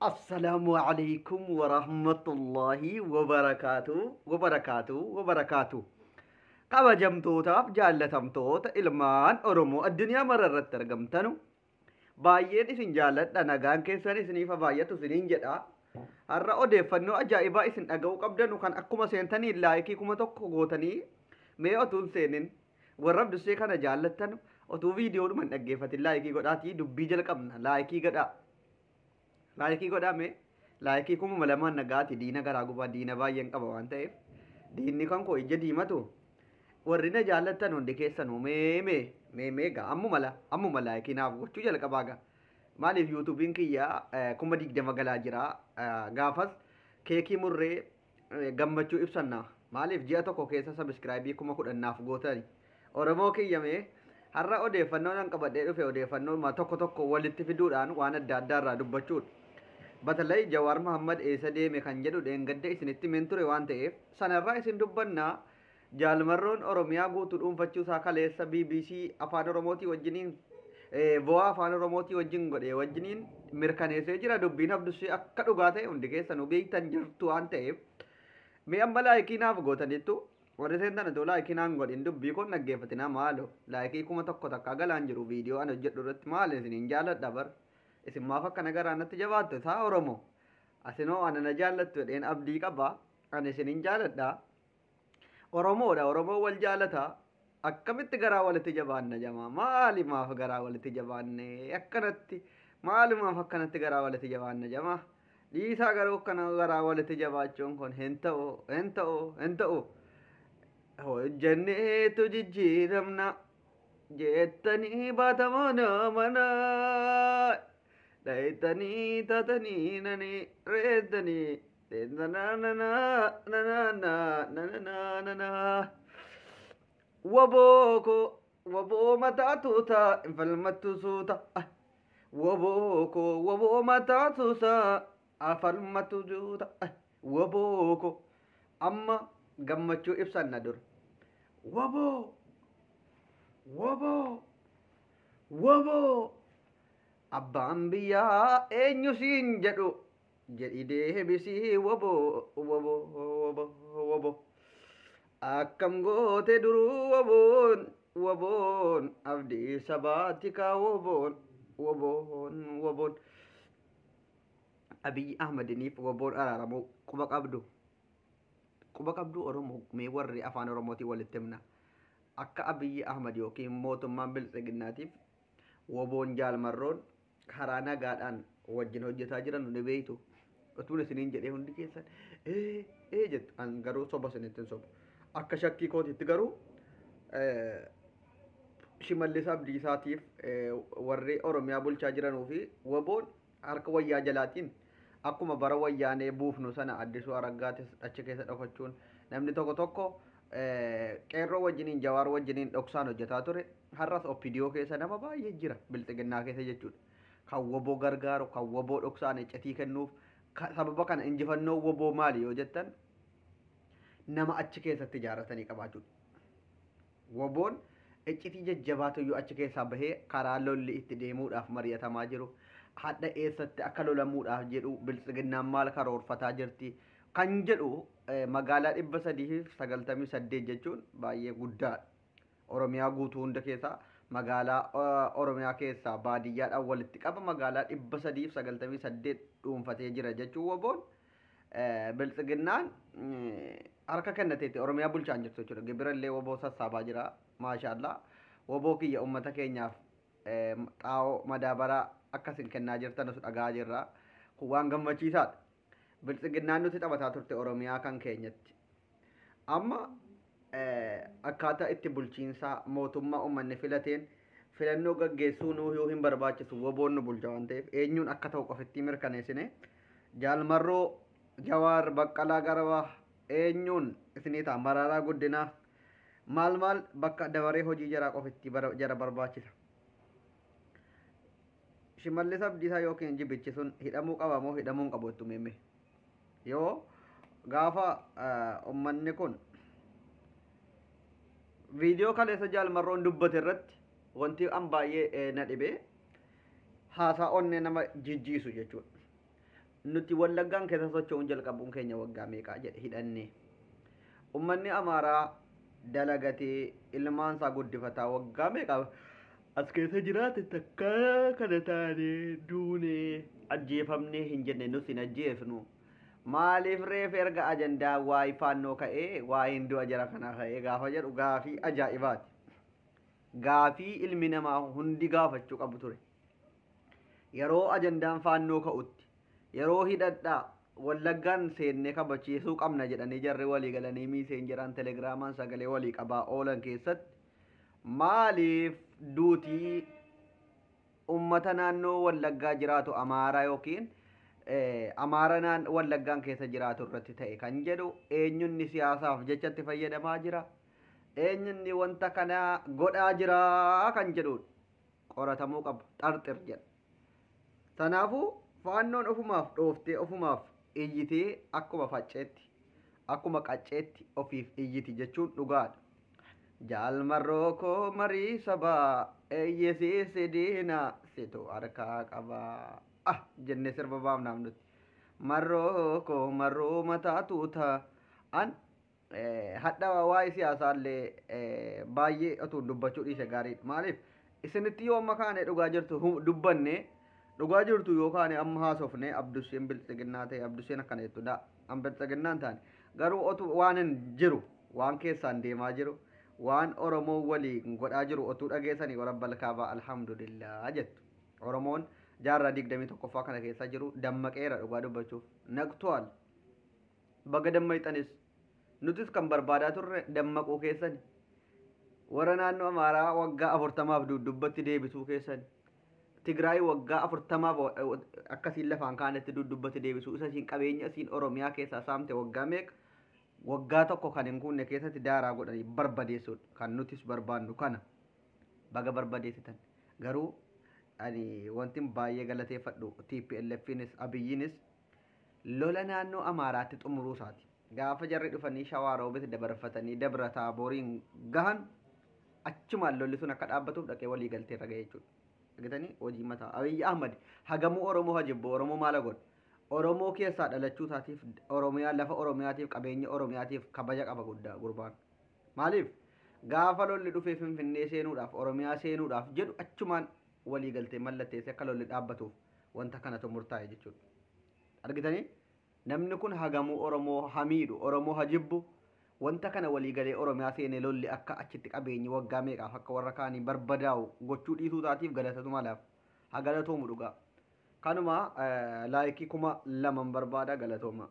Assalaamu alaikum warahmatullahi wabarakaatu wabarakaatu wabarakaatu. Kabajamtootaaf jaallatamtoota ilmaan Oromoo addunyaa mara irratti argamtanu, baay'een isin jaalladha, nagaan keessan isiniif haa baay'atu isiniin jedha. Har'a odeeffannoo ajaa'ibaa isin dhaga'uu qabdanu kan akkuma seentanii like 1000 gootanii, mee otuu hin seenin, warra Abdussee kana jaallattanu otuu viidiyoodhuma hin dhaggeeffatin like godhaatii dubbii jalqabna. Like godhaa. Like godhaa, mee like 2000n nagaati. Diina garaa gubaa, diina baay'een qaba waan ta'eef, diinni kan koo ija diimatu. Warri na jaallattan hundi keessanuu mee mee mee mee gaa, ammuma like naaf gochuu jalqabaa gaa. Maaliif, YouTubeiin kiyya 20,000 galaa jira. Gaafas keekii murree gammachuu ibsanna. Maaliif, ji'a tokko keessa subscribe 10,000 naaf gootani. Oromoo kiyya, mee har'a odeeffannoo nan qabadhee dhufe, odeeffannoo tokko tokko walitti fiduudhaan waan adda addaa irraa dubbachuudha. Batalay Jawaar Mahammad eessa deeme kan jedhu dheengadda isinitti himeen ture waan ta'eef sanarraa isin dubbannaa. Jaalmarroon Oromiyaa guutuu dhuunfachuu isaa kaleessa BBC Afaan Oromootii wajjiniin, VOA Afaan Oromootii wajjin godhee wajjiniin mirkaneessee jira. Dubbiin Abdussee akka dhugaa ta'e hundi keessanuu beektan jirtu waan ta'eef, mee amma like naaf gootaniittu. Warri seentan otoo like naan godhin dubbii kun dhaggeeffatinaa maaloo. Like 1000 takkaa galaan jiru viidiyoo an hojjedhu irratti. Maal, isiniin jaaladha bar. Isin maaf akkana garaa natti jabaattu isaa? Oromoo asinoo ana na jaallattu jedheen abdii qaba. Ani isiniin jaaladha. Oromoodha, Oromoo wal jaalata. Akkamitti garaa walitti jabaanna jamaa? Maali, maaf garaa walitti jabaanne akkanatti? Maalumaaf akkanatti garaa walitti jabaanna jamaa? Dhiisaa, garuu akkana garaa walitti jabaachuun kun hin ta'u, hin ta'u, hin ta'u. Hojjenneetu jijjiiramna jettanii baatamoo mana dhayitanii taatanii nani reettanii na. Waboo waboo mataa tuuta infalmattu suuta. Waboo koo waboo mataa tuuta afalmattu suuta. Waboo koo, amma gammachuu ibsanna dur. Waboo waboo waboo, abbaan biyyaa eenyu siin jedhu jedhi deebisii. Waboo waboo waboo waboo, akkam goote duruu? Waboon waboon abdii sabaati kaa. Waboon waboon waboon, Abiyyi Ahmadiniif waboon araaramuu quba qabdu, quba qabdu Oromoo. Mee warri afaan Oromootiin walitti himna, akka Abiyyi Ahmad yookiin mootummaan biltsiginnaatiif waboon Jaalmarroon karaa nagaadhaan wajjin hojjetaa jiran ni beeytu. Utuun isiniin jedhee hundi keessan ee ee jettu. An garuu soba isinitti hin sobu. Akka shakkii kootitti garuu Shimallis Abdiisaatiif warri Oromiyaa bulchaa jiranuu fi waboon harka wayyaa jalaatiin akkuma bara Wayyaanee buufnu sana Addisuu Araggaatis achi keessa dhokachuun, namni tokko tokko qeerroo wajjiniin, Jawaar wajjiniin dhoksaan hojjetaa ture. Har'as OPDO keessa nama baay'ee jira, bilxiginnaa keessa jechuudha. Kan waboo gargaaru, kan waboo dhoksaan iccitii kennuuf. Sababa kana injifannoo waboo maali yoo jettan, nama achi keessatti ijaarratanii qabaachuudha. Waboon iccitii jajjabaatu iyyuu achi keessaa bahee karaa lolli itti deemuudhaaf mari'atamaa jiru. Hadha eessatti akka lolamuudhaaf jedhu, biltsiginnaan maal karoorfataa jirti kan jedhu, magaalaa 398 jechuun baay'ee guddaadha. Oromiyaa guutuu hunda keessaa, magaalaa Oromiyaa keessaa baadiyyaadhaan walitti qaba magaalaa 398 dhuunfatee jira jechuun waboon. Biltsiginnaan harka kennateetti Oromiyaa bulchaan jirtu jechuudha. Gibira illee waboo sassaabaa jira. Maashaallah. Waboo kiyya, uummata keenyaaf xaa'oo madaabaraa akkasin kennaa jirtan dhagaa jirra. Kun waan gammachiisaadha. Biltsiginnaan nuti taphataa turte Oromiyaa kan keenyatti. Amma akkaataa itti bulchiinsa mootummaa uummanni filateen filannoo gaggeessuu nuu yoo hin barbaachisu, waboon nu bulcha waan ta'eef, eenyuun akka ta'u qofitti mirkaneessine. Jaalmarroo, Jawaar, Baqqalaa Garbaa, eenyuun isinii ta'a, Maraaraa Guddinaa, maal maal, bakka dabaree hojii jaraa qofitti jara barbaachisa. Shimallis Abdiisaa yookiin jibichi sun hidhamuu qaba moo hidhamuu hin qabu jettu meemme? Yoo gaafa uummanni kun viidiyoo kaleessa Jaalmarroon dubbate irratti wanti an baay'ee na dhibe haasaa onnee nama jijjiisu jechuudha. Nuti Wallaggaan keessa socho'uun jalqabuun keenya waggaa meeqaa jedhe hidhannee. Uummanni Amaaraa dalagatee ilmaan isaa guddifataa waggaa meeqa as keessa jiraate takka kana taanee duunee ajjeefamnee hin jenne nus hin ajjeefnu. Maaliif reef erga ajandaa waa'ee faannoo ka'ee waa'een du'a jara kanaa ka'ee gaafa jedhu gaafii ajaa'ibaati. Gaafii ilmi namaa hundi gaafachuu qabu ture. Yeroo ajandaan faannoo ka'utti yeroo hidhadhaa Wallaggaan seennee kabachiisuu qabna jedhanii jarri walii galanii miiseen jedhan telegiraamaan sagalee walii qabaa oolan keessatti maaliif duutii ummata naannoo Wallaggaa jiraatu Amaaraa yookiin Amaara Wallaggaan keessa jiraatu irratti ta'e kan jedhu eenyunni siyaasaaf jechatti fayyadamaa jira, eenyunni wanta kana godhaa jira kan jedhudha qoratamuu qabu xarxir jedha. Kanaafuu faannoon ofumaaf dhooftee ofumaaf iyyitee akkuma facceetti akkuma qacceetti ofiif iyyiti jechuun dhugaadha. Jaalmarroo koo marii sabaa eeyyisiisi diina situ harkaa qabaa. Ah jennee sirba baafnaaf nuti. Marroo koo marroo mataa tuuta. An hadha waa'ee siyaasaallee baay'ee otuu dubbachuu dhiise gaariidha. Maaliif isinitti yoo amma kaane dhugaa jirtu dubbanne dhugaa jirtu yoo kaane amma haasofne Abdusheen biltsiginnaa ta'e Abdusheen akkana jettudha. An biltsiginnaan taane garuu otuu waan hin jiru waan keessaan deemaa jiru waan Oromoo waliin godhaa jiru otuu dhageessanii warabbal kaabaa alhamdulillah jettu. Oromoon jaarraa 21ffaa kana keessa jiru dammaqeera dhugaa dubbachuuf naqtuwaal baga dammaqxanis nutis kan barbaadaa turre dammaquu keessani warra naannoo Amaaraa waggaa 40 duddubbatti deebisuu keessani Tigraay waggaa 40 akkasiin lafaan kaanetti duddubbatti deebisuu isa isiin qabeenya isiin Oromiyaa keessaa saamte waggaa meeqa waggaa tokko kan hin guunne keessatti daaraa godhanii barbadeessuudha kan nutis barbaannu kana baga barbadeessitan. Garuu ani wanti baay'ee galateeffadhu TPLFinis Abiyyiinis lola naannoo Amaaraatti xumuruu isaati. Gaafa jarri dhufanii Shawaa Roobit dabarfatanii Dabra Taaboriin gahan achumaan lolli sun akka dhaabbatuuf dhaqee walii galtee irra ga'e jechuudha. Argitanii hojii mataa Abiyyi Ahmad hagamuu Oromoo hajibbu Oromoo maala godha? Oromoo keessaa dhalachuu isaatiif Oromiyaa lafa Oromiyaatiif qabeenya Oromiyaatiif kabaja qaba guddaa gurbaan. Maaliif gaafa lolli dhufee Finfinnee seenuudhaaf Oromiyaa seenuudhaaf jedhu achumaan walii galtee mallatteessee akka lolli dhaabbatuuf wanta kanatu murtaa'e jechuudha. Argitanii namni kun hagamuu Oromoo hamiidhu Oromoo hajibbu wanta kana walii galee Oromiyaa seenee lolli akka achitti qabeenyi waggaa meeqaaf akka warra kaanii barbadaa'u gochuu dhiisuu isaatiif galatatu malaaf haa galatoomu dhugaa. Kanuma laayikii 2000 barbaada galatooma.